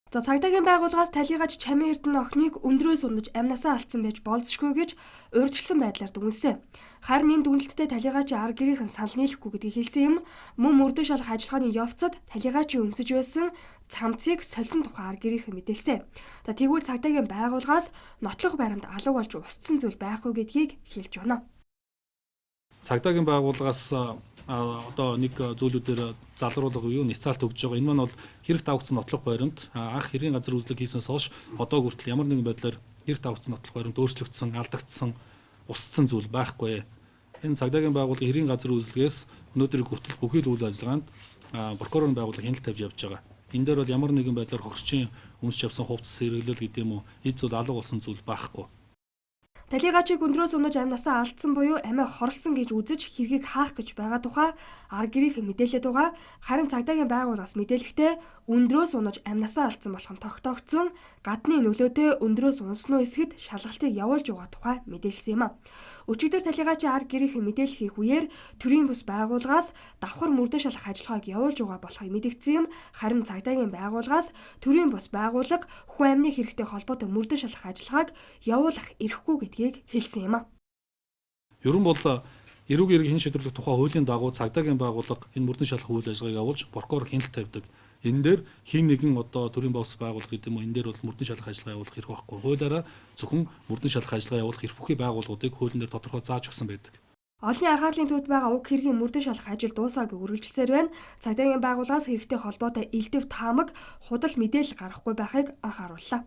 За, цагдаагийн байгууллагаас Талийгач Чамин Эрдэнэ охиныг өндрөөс унаж амнасаа алдсан байж болзошгүй гэж урьдчилсан байдлаар дүгнэсэн. Харин энэ дүгнэлттэй Талийгаачийн ар гэрийнхэн санал нийлэхгүй гэдгийг хэлсэн юм. Мөн мөрдөн шалах ажиллагааны явцад Талийгаачийн өмсөж байсан цамцыг сольсон тухай ар гэрийнхэн мэдээлсэн. За, тэгвэл цагдаагийн байгууллагаас нотлох баримт алга болж устсан зүйл байхгүй гэдгийг хэлж байна. Цагдаагийн байгууллагаас одоо нэг зүйлүүдээр залруулга юу няцаалт өгж байгаа. Энэ маань бол хэрэг давагдсан нотлох баримт, анх хэргийн газар үзлэг хийснээс хойш одоо хүртэл ямар нэгэн байдлаар хэрэг давагдсан нотлох баримт өөрчлөгдсөн, алдагдсан, устсан зүйл байхгүй. Энэ цагдаагийн байгууллага хэргийн газар үзлэгээс өнөөдрийг хүртэл бүхий л үйл ажиллагаанд прокурорын байгууллага хяналт тавьж явж байгаа. Энэ дээр бол ямар нэгэн байдлаар хохирчийн өмсч явсан хувцас сэргэлэл гэдэг юм уу, эд зүйл алга болсон зүйл байхгүй. Талийгаачийг өндрөөс унаж амнасаа алдсан буюу амиа хорлсон гэж үзэж хэргийг хаах гэж байгаа тухай ар гэрийнхэн мэдээлээд байгаа. Харин цагдаагийн байгууллагаас мэдээлэхдээ өндрөөс унаж амнасаа алдсан болох нь тогтоогдсон, гадны нөлөөтэй өндрөөс унсан уу эсэхэд шалгалтыг явуулж байгаа тухай мэдээлсэн юм а. Өчигдөр Талийгаачийн ар гэрийнхэн мэдээлэл хийх үеэр төрийн бус байгууллагаас давхар мөрдөн шалгах ажиллагааг явуулж байгаа болохыг мэдгдсэн юм. Харин цагдаагийн байгууллагаас төрийн бус байгууллага хүн амны хэрэгтэй холбоотой мөрдөн шалгах ажиллагааг явуулах эрхгүй гэдгийг хэлсэн юм а. Ер нь бол эрүүг эрэг хэн шийдвэрлэх тухай хуулийн дагуу цагдаагийн байгууллага энэ мөрдөн шалгах үйл ажиллагааг явуулж прокурор хяналт тавьдаг. Энэ дээр хэн нэгэн одоо төрийн бос байгууллага гэдэг юм уу, энэ дээр бол мөрдөн шалгах ажиллагаа явуулах эрх байхгүй. Хуулиараа зөвхөн мөрдөн шалгах ажиллагаа явуулах эрх бүхий байгууллагуудыг хуулийн дээр тодорхой зааж өгсөн байдаг. Олонний анхаарлын төвд байгаа уг хэргийн мөрдөн шалах ажил дуусаагүй үргэлжилсээр байна. Цагдаагийн байгууллагаас хэрэгтэй холбоотой элдэв таамаг, худал мэдээлэл гаргахгүй байхыг анхаарууллаа.